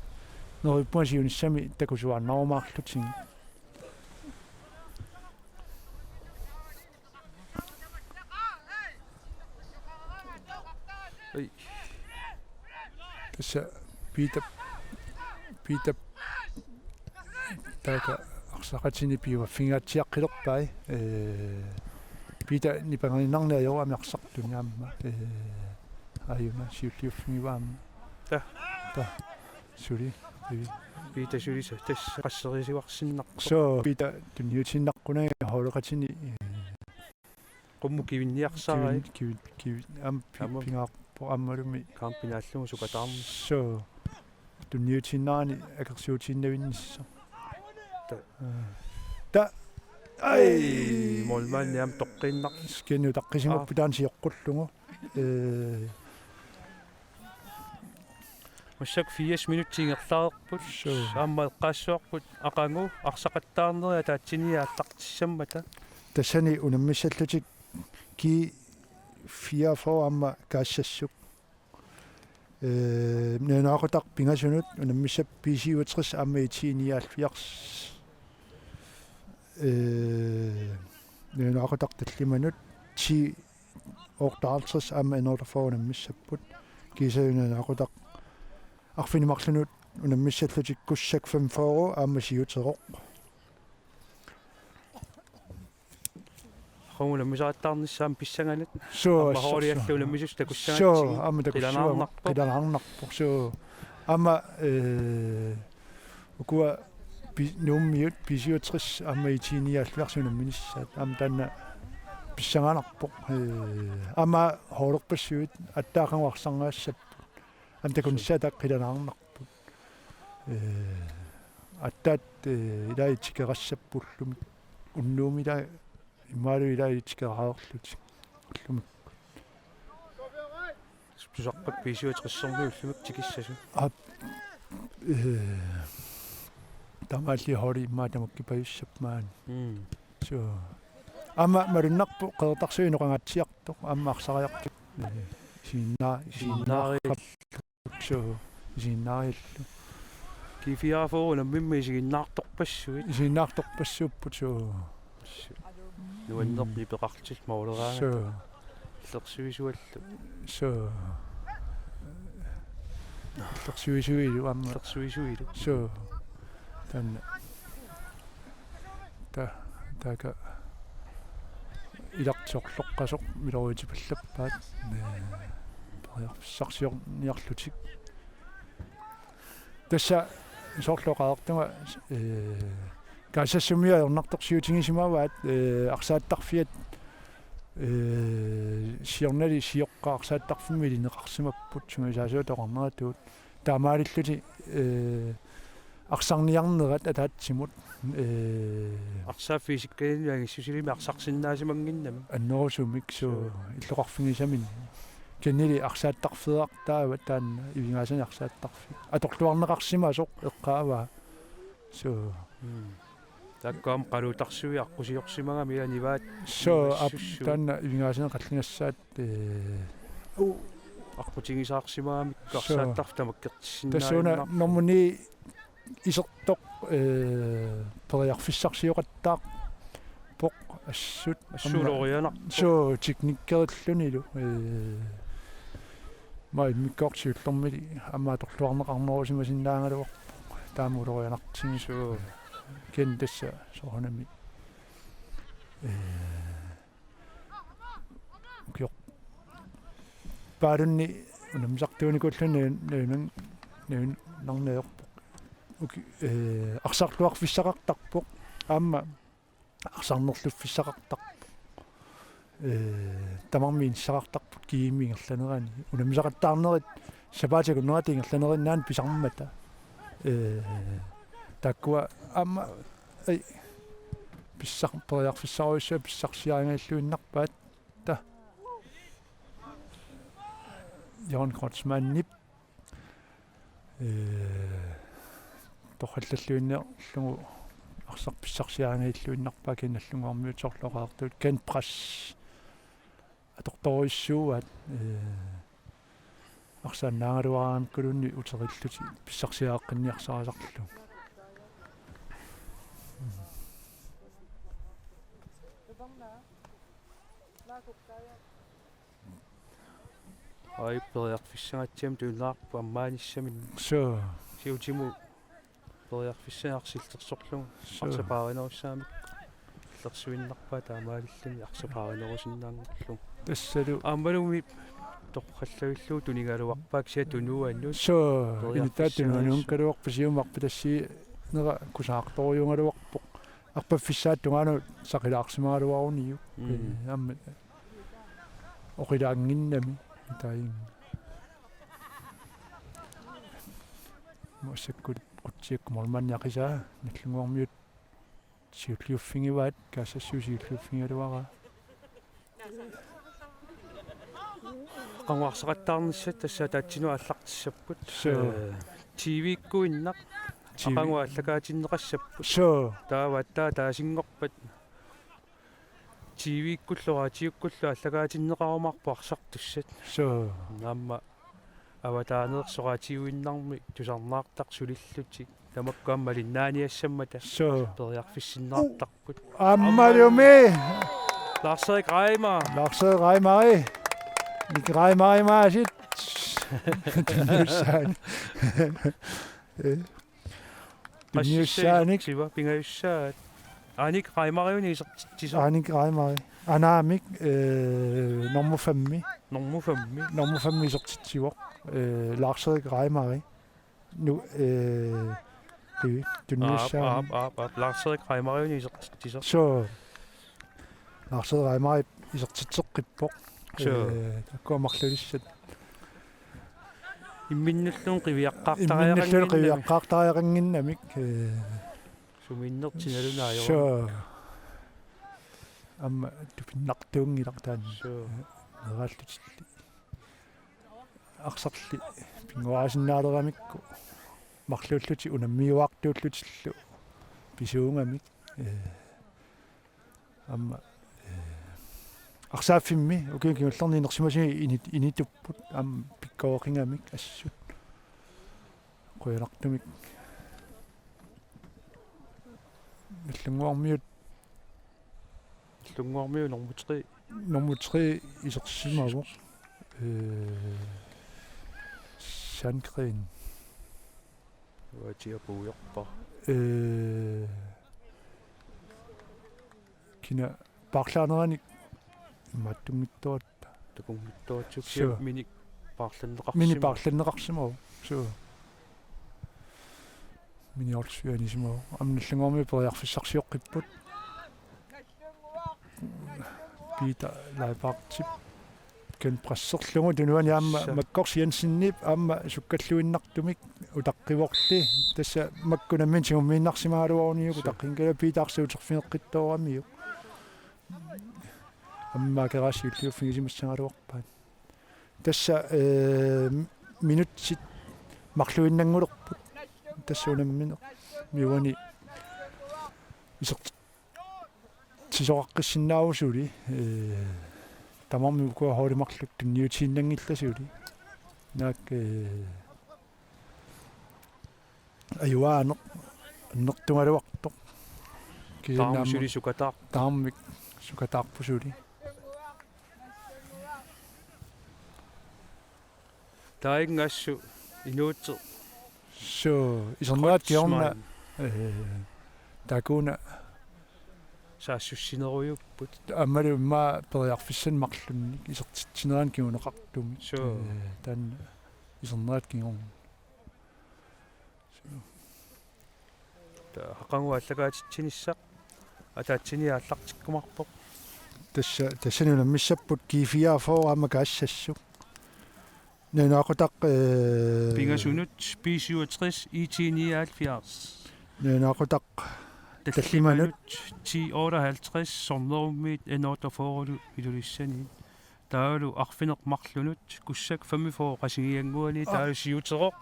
neriuppunga siunissami takusuaannarumaarlutigit. Ei. Tassa Piita, Piita taakku arsaqatini piumaffigingaatsiaqqilerpai. Ee, Piita nipangeriinnarneq ajorami arsartuni aamma. Ee, aajuna siulliuffigivaa aamma. Ta. Ta. Suli. Ee. Piita suli sa-, tassa qasseriarsinnarpoq. Soo, Piita tunniutiinnaqqunagu holdeqatini, ee, qummut kivinniarsarai. Kivin-, kivin-, kivin-, aamma pi-, aamma pingaarpoq aammalumi. Kampinaallugu sukataarn. Soo. Tunniutiinnarani akersuutiinnavinnissaq. Ta. Ee. Ta. Ai! Målmandi aamma toqqiinnaq. Skinnu taqqisimapput. Aa. Taanna sioqqullugu. Ee. Massakkut firs minutsit ingerlareerput. Soo. Aamma eqqaassavarput aqagu arsaqattaarnerit ataatsimiinneq aallartissammata. Tassani unammissallutik G fireogfyrre aamma Kaassassuk. Ee, nalunaaqutaq pingasunut unammissapput B syvogtres aamma IT nioghalvfjerds. Ee, nalunaaqutaq tallimanut T otteoghalvtreds aamma N otteogfyrre unammissapput. Kiisalu nalunaaqutaq arfineq-marlunut unammissallutik Kussak femogfyrre aamma siuteroq. Aqagu unammisaqattaarnissaat pissanganaq. Soo, aamma soo, holdit soo. Allat unammisut takussagatsigit. Soo, aamma takussavat. Qilanaarnarpoq. Qilanaarnarpoq, soo. Aamma, ee, ukua pi-, Nuummiut B syvogtres aamma IT nioghalvfjerds unamminissaat. Aamma taanna pissanganarpoq. Ee, aamma holderpassuit aatsaat aqagu arsarneqassapput. Aamma takunissaat taakku qilanaarnarput. Ee, aatsaat, ee, ilai tikerassappullumi. Unnuummut ilai immaqalu ilai tikeraarlutik. Ullumikkut. Tusarpakka B syvogtres-ermiut ullumikkut tikissasoq. Aap, ee, taamaalillutik holdit immaqa tamakkipajussappat maani. Mm. Soo. Aamma malunnarpoq Qeqertarsuaq inoqangaatsiartoq, aamma arsariartoq. Ee, isiginnaa-, isiginnaariarlutik. Soo, isiginnaariarlutik. G fireogfyrre unammimmi isiginnaartorpassuit. Isiginnaartorpassuupput, soo. Nuannerpoq. Mm. Peqartillutik måleraangat. Soo. Illersuisuallu. Soo. Illersuisuilu aamma. Illersuisuilu. Soo. Taanna. Ta-, taakku ilaquttoqasoq miloriutipallappaat. Ee, periarfissarsiorniarlutik. Tassa soorlu oqartunga, ee, Kaassassumiut ajornartorsiutigisimavaat, ee, arsaattarfiat, ee, siornali sioqqat arsaattarfimmik ilineqarsimapput sungiusaasuata oqarneratut. Taamaalillutik, ee, arsarniarnerat ataatsimut, ee, arsaat fysikkalinnik angissusilimi arsarsinnaasimannginnami. Annerusumik, soo. Soo. Illoqarfigisaminnik. Kisianni arsaattarfeerartaava taanna ivigaasanik arsaattarfik. Atorluarneqarsimasoq eqqaavaa. Soo. Mm. Taakku aamma qaluutarsuit aqqusiorsimagami anivaat. Soo, aap, nimassussuit. Taanna ivigaasanik qalligassaat, ee, u-, aqqutigisaarsimagamikku. Soo. Arsaattarfik tamakkertissinnaajunnaarpoq. Tassuuna normuni isertoq, ee, periarfissarsioqattaarpoq assut. Assut ulorianarpoq. Soo, teknikkerillunilu, ee, aamma immikkoortoq siullermili aamma atorluarneqarnerusimasinnaagaluarpoq. Taama ulorianartigisoq. Soo. Kisianni tassa soorunami. Ee, ukioq. Paalunni unammisartuunikuulluni nalunang-, nalunnarneq ajorpoq. Uki-, ee, arsarluarfissaqartarpoq. Aamma arsarnerluffissaqartarpoq. Ee, tamarmik inissaqartarput G-mi ingerlanerani. Unammisaqattaarnerit sapaatip akunnerata ingerlanerinnaani pisarmata. Ee, taakkua aamma, ee, pissar-, periarfissarujussuaq pissarsiarigalluinnarpaat. Ta. Jørgen Kreutzmannip. Ee, Torrallalluinnarlugu arsaq pissarsiarinngilluinnarpaa kisianni Nagdlunguarmiut sorloqaartut. Ken Pras atortorujussuuaat, ee, arsaannaagaluaraangakkuluunniit uterillutik pissarsiaqqinniarsarisarlugu. Ai, periarfissagatsiamik tunaarpu ammaanissami. Suu. Siutimut periarfissanik arsillersorlugu. Suu. Arsaq paarinerussaamik illersuinnarpaa taamaalilluni arsaq paarinerusinnaanngorlugu. Tassalu. Aammalumi torrallavillugu tunigaluarpaa kisianni tunuanut. Suu, periarfissanik inittaa tunuanut kaluarpaa siumut arpatassiinera kusaartorujugaluarpoq. Arpaffissaata tungaanut saqilaarsimagaluaruniuk. Mm. Ee, aamma oqilaannginnami taim. Massakkut qutsikkut målmandiaqisaa Nagdlunguarmiut siulliuffigivaat, Kaassassiup siulliuffigigaluaraa. Qanguarsaqattaarnissat tassa ataatsinut aallartissapput. Suu. Ee, T V-kkuinnaq. T V. Aqagu aallakaatinneqassapput. Suu. Taava aatsaat taasinngorpat T V-kkullu raatiukkullu aallakaatinneqarumaarput arsartussat. Suu. Aamma avataaneersoq raatiuinnarmi tusarnaartaq sulillutik. Tamakku aamma malinnaaniassammata. Suu. Periarfissinnaartarput. Aammalumi. Lars-Erik Reimer. Lars-Erik Reimer. Mik Reimerimaasit. Tunniussaani. Ee. Tunniussaanik. Qassissaanik isertitsiva pingajussaat. Annik Reimeriunik isertitsisoq. Annik Reimeri. Anaamik, ee, normu femmi. Normu femmi. Normu femmi isertitsivoq. Ee, Lars-Erik Reimeri. Nu, ee, qivi, tunniussaani. Aap, aap, aap, aap. Lars-Erik Reimeriunik isertitsisoq. Suu. Lars-Erik Reimerip isertitseqqippoq. Suu. Ee, takkua marlulissat. Imminnulluunniit qiviaqqaartariaqannginnamik. Imminnulluunniit qiviaqqaartariaqannginnamik, ee. Sumiinnertik nalunaajorami. Suu. Aamma tupinnartuunngilaq taanna. Suu. Meeraallutilli. Arsarli pinnguarisinnaaleramikkit marluullutik unammiuaartuullutillu pisuugamik, ee, aamma, ee, arsaaffimmi ukiuni kingullerni inersimasumi init-, initupput aamma pikkoreqigamik assut. Qujanartumik. Nagdlunguarmiut. Nagdlunguarmiut nummer tre. Nummer tre isersimavoq. Ee, Sandgren. Uatia puiorpa. Ee, kina paarlaaneranik imaattummittuat. Takunngittooratsigu. Suu. Minik paarlanneqarsimavoq. Minik paarlanneqarsimavoq. Suu. Miniorsuanisimavoq. Aamma Nagdlunguarmiut periarfissarsioqqipput. Peter Leibartip Ken Presserlugu tunuani aamma. Suu. Makkorsi Jensenip aamma sukkalluinnartumik utaqqivorli. Tassa makku nammineq tigummiinnarsimagaluaruniuk. Suu. Utaqqinngilara Peter arsaq uterfigeqqittooramiuk. Aamma Akeraasi ulliuffigisimassagaluarpaat. Tassa, ee, minutsit marluinnanngulerput. Tassa unamminermi uani isertitsisoqaqqissinnaavoq suli, ee, tamarmik ukua holdit marluk tunniutiinnanngillat suli. Naak, ee, ajuaanneq annertugaluartoq. Kisianni taama aamma suli sukataar-. Taamik sukataarpoq suli. Taanna assut inuuteq. Suu, isernerat kingorna, Kreutzmann. Ee, taakkuuna. Saassussinerujuupput. Aammalu immaqa periarfissanik marlunnik isertitsinerani kinguneqartumik. Suu. Ee, taanna isernerat kingorna. Taava aqagu aallakaatitsinissaq ataatsini aallartikkumaarpoq. Tassa, tassani unammissapput G fireogfyrre aamma Kaassassuk. Nalunaaqutaq, ee, pingasunut B syvogtres I T nioghalvfjerds. Nalunaaqutaq tallimanut. Tallimanut T otteoghalvtreds Sornerummiit N otteogfyrre Ilulissaniit. Taavalu arfineq-marlunut Kugsak femogfyrre Qasigiannguani. Aa. Taavalu siuteroq.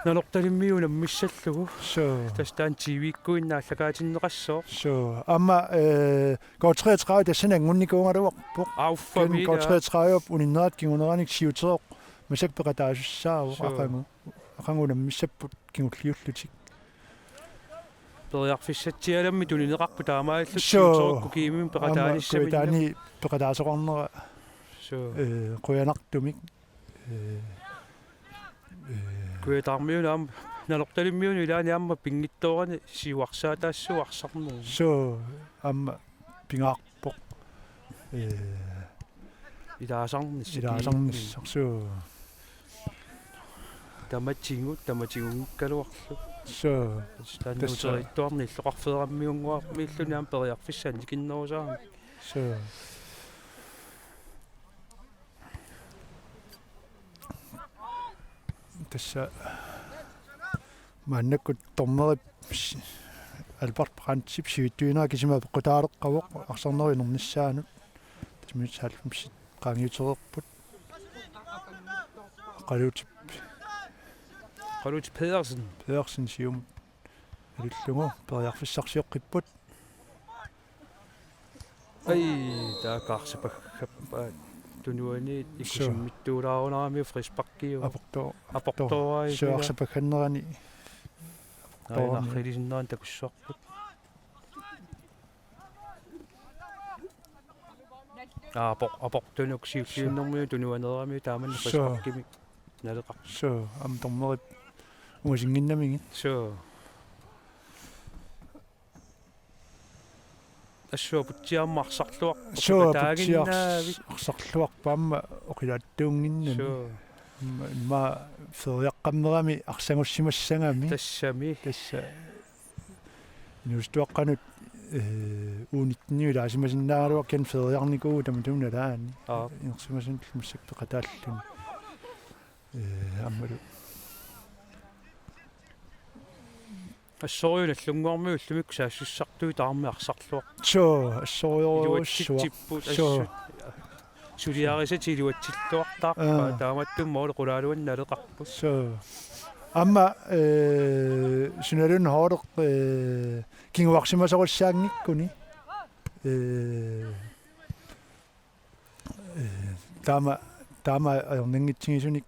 Nanortalimmiut unammissallugu. Suu. Tassa taanna T V-kkuinnaq aallakaatinneqassooq. Suu. Aamma, eh, K treogtredive tassani angunnikuugaluarpoq. Aa, uffa. Kisianni K treogtredive uninnerat kinguneranik siuteroq massakkut peqataasussaavoq. Suu. Aqagu. Aqagu unammissapput kingulliullutik. Periarfissatsialammi tunineqarput taamaalillutik. Suu. Siuteroq Kugimi. Aamma peqataanissiminnik. Kugitaani peqataasoqarnera. Suu. Eh, qujanartumik. Eh, eh. Kujataarmiunut aamma, Nanortalimmiunut ilaanni aamma pinngitsoorani siuarsaataassuuvoq arsarnerup. Suu, aamma pingaarpoq. Eh. Ilaasarnissaq. Ilaasarnissaq, suu. Tamatigut, tamatigunngikkaluarlugu. Suu. Taanna tassa uterittuarni illoqarfeerammiunnguarmiilluni aamma periarfissaq annikinnerusaramik. Suu. Tassa maannakkut dommerip si-, Albert Brandtip sivitsuinera kisima peqqutaaleqqavoq arsarnerup inernissaanut. Tassa minutsit halvfemsit qaangiutereerput. Qaluutip. Qaluutip Pedersen. Pedersen siumut alullugu periarfissarsioqqipput. Ai, taava arsaq paggappaat tunuaniit. Suu. Ikusimmittuulaarunaramiuk frisparkiuvoq. Aporto-, aporto-, aportooraai suu, ilaa. Arsaq paggannerani. Ai, aportooraami. Narrilisinnerani takussuarput. Aa, apor-, aportunut siulliunnermiut tunuaneramiuk taamani. Suu. Frisparkimik naleqarpoq. Suu, aamma dommerip ungasinnginnamigit. Suu. Assut aputsiaq aamma arsarluarpoq. Suu, aputsiaq oqilutaaginnaavik. Arsarluarpoq aamma oqilaattuunnginnami. Suu. Aamma, immaqa feriaqqammerami arsagussimassagami. Tassami. Tassa inuusuttuaqqanut, eh, U nitten ilaasimasinnaagaluarpoq kisianni feriarnikuuvugut tamatuma nalaani. Aap. Inersimasunut massakkut peqataalluni. Eh, aammalu. Assorujuk Nagdlunguarmiut ullumikkut saassussartui tamarmik arsarluarput. Suu, assorujorujussuaq. Iluatsitsipput. Suu. Assut. Suliarisatik iluatsilluartaarpaat. Aa. Taamaattumik måli qulaaluanni naleqarput. Suu. Aamma, eh, sunaluunniit holdeq, eh, kinguarsimasorissaanngikkuni. Eh, eh, taama, taama ajornanngitsigisunik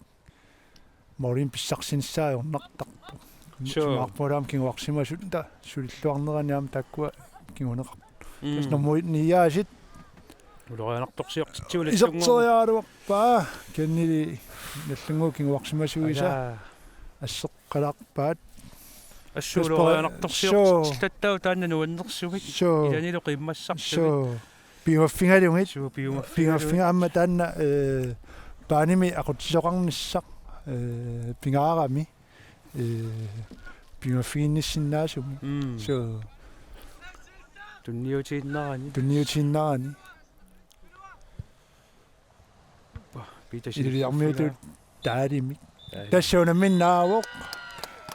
målimik pissarsinissaa ajornartarpoq. Suu. Isumaqarpunga aamma kinguarsimasut taava sulilluarnerani aamma taakkua kinguneqarput. Mm. Tassa nummer niaasit. Ulorianartorsiortitsivoq Nagdlunguaq. Iserteriaraluarpaa, kisiannili Nagdlunguup kinguarsimasuisa. Ajaa. Asseq- Qalaarpaat. Assut ulorianartorsiortitsillattaaq taanna nuannersumik. Suu. Ilanilu qimmassartumik. Suu. Piumaffigalugit. Suu, piumaffigalugit. Piumaffiga aamma taanna, eh, baanimi aqutsisoqarnissaq, eh, pingaarami. Eh, piumaffiginnissinnaasumik. Mm. Suu. Tunniutiinnarani. Tunniutiinnarani. Peter Iluliarmiutut Silffiga. Taalimik. Taalimik. Tassa unamminnaavoq.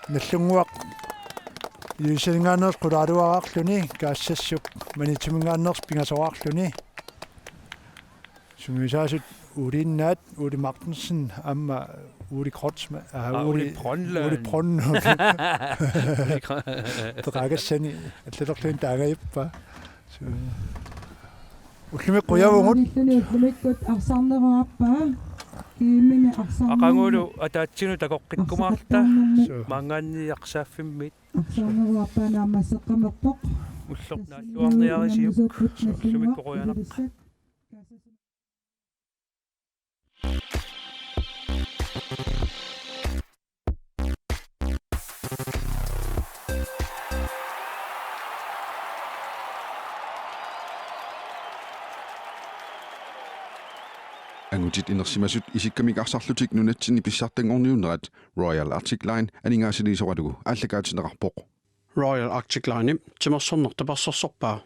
Nagdlunguaq Ilulissaninngaanneersoq qulaaluaraarluni, Kaassassuk Maniitsuminngaanneersoq pingasoraarluni. Sungiusaasut Uliinnaat, Ole Martinsen, aamma Ole Kreutzmann, aa, aa, Ole, Ole Brønlund. Ole Brønlund. Peqagassani allalerluin taangajuppaa. Suu. Ullumikkut qujavugut. Ullumikkut arsarneruarpaa. Kiimini arsarneruarpaa. Aqagulu ataatsinut takoqqikkumaarta. Suu. Maanngaanniit arsaaffimmit. Arsarneruarpaa naammasseqqammerpoq. Ulloq naalluarniarisiuk. Ullumikkut qujanaq. Angutit inersimasut isikkamik arsarlutik nunatsinni pissartanngorniunnerat Royal Arctic Line aningaasaliisoralugu aallakaatinneqarpoq. Royal Arctic Line timersorneq tapersersorpaa.